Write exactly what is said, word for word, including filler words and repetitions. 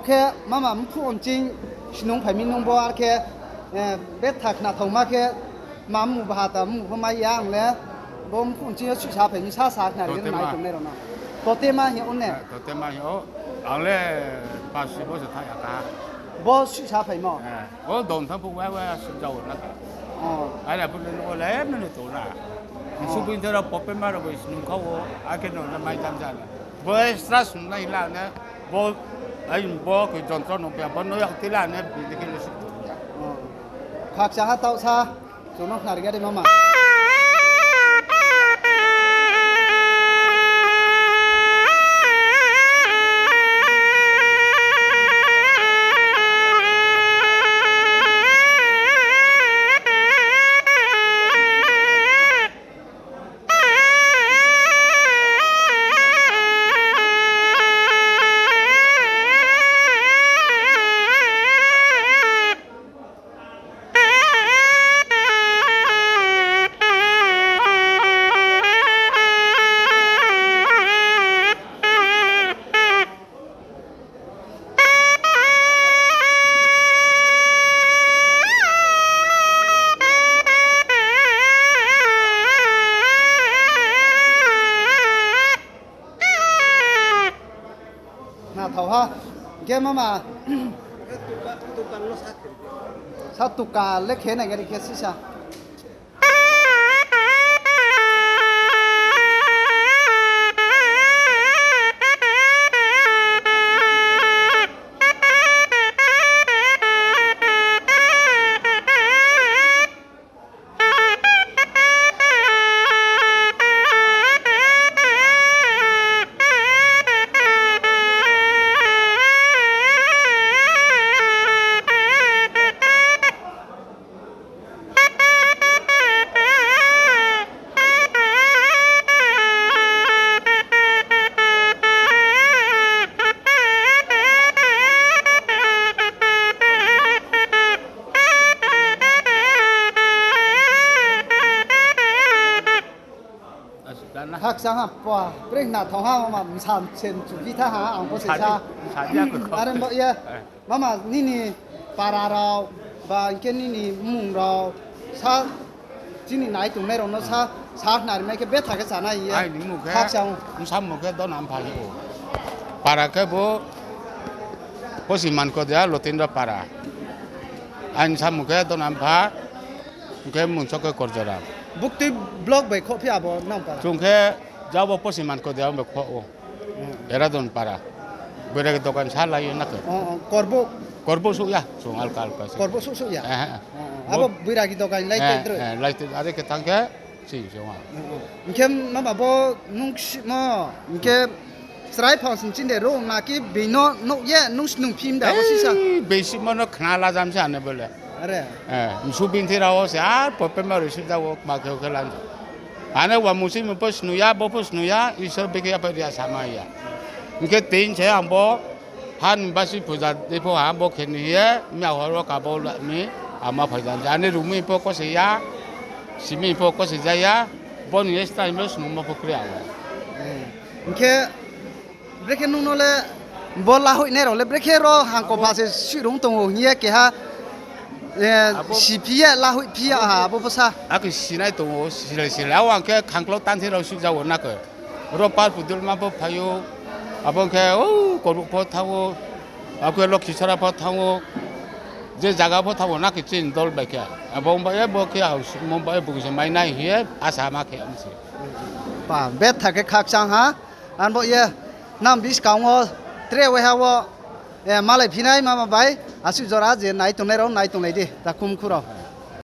Khe mama, mphuh nching snung phai mi nung bo, ar khe, eh, betha khnathaoma khe, ma mmu bahata mmu pho mai ya ang le, bo mphuh nching yo suihsa phai mi sa sa khnari nai tongnai rao no. Totema hing ou ne? Eh, Totema hing ou. Ang le pasi bo se tha ya kha. Bo suihsa phaimo? Eh, o don tha phuh wa wa suh jao na kha. Oh. Ai la phuh le no le mene to na. Subing thera pope ma rao bo snung kha wo, akhe no na mai jam jam. Bo extra snung nai la ne, bo, ai bo khe jontro no pia, bo no yak tila ne, bini khe le suk ya. Khakchang ha taoh sa, chung no khnari gari mama. Khnathao ha. Hing khe mama, sa tuka le khe nai gari khe sisa. Khakchang ha, pua, breng na thong ha, ma, msa sen chu bi tha ha, ang bo se sa. Are bo ye. Mama, nini para rao, ba hing khe nini mmung rao, sa, chini nai tongnai rao no sa, sa khnari mai khe betha khe chánai ye. Khakchang. Bsa mmung khe Dona Mpha hing ou. Para khe bo Posi Mankodia Lotindra para. Aini samung khe Dona Mpha, hing khe mmung so khe Korjoram. Buktui block bai khoh phi abo nang para? Chung khe jabo Posi Mankodia bai khoh ou. Eradon para. Boiragi dokan sa lai yo na khe. Korbo souh ya, chung alka alka se. Korbo souh souh ya? Abo boiragi dokan lai te droi? Lai te, are khe thanng khe, si, chung a. Hing khe mama bo nung ksihmo, hing khe chrai phang sing chinde ro na khe being no nouh ye nung snung phim da bo sisa? Being sihmo no khna la jam se ane bo le. Msu bingthi rao se ar pope ma roi suh ja wo kma khe khe la. Ane wa musi mi pho snung ya, bo pho snung ya, Isor bikhe ya pho ri ya sama ya. Hing khe teing se ang bo ha ni basi puja dei pho ha bo khe ni ye, mi a hor wo kabo la mi, ama phai ja. Ane rumi pho kose ya, simi pho kose ja ya, bo ni ye style no snungmo pho kri ang. Hing khe brekhe nung no le bo lahoihnai rao le brekhe ro hangko pha se suh rung tong ou hing ye keha, si phi ye lahoih phi ya ha abo pho sa. Akhe sinai tong ou, silai silai. Abo ang khe khangklau tanthi rao suh ja wo na khe. Ro par pudulma pho phai ou, abo khe, o, koruh pho thanng ou, akhe Lokhisora pho thanng ou, je zaga pho thanng ou na khe chini dol bai khe. Abo bai ye bo khe hao suhmo bai ye bung se mai nai hing ye asa ma khe ang se. Pa, betha khe khakchang ha, ang bo ye nang buskang wo tre waiha wo, malai phinai mama bai, asuh jora je nai tongnai rao nai tonglai di, takhumkhu rao.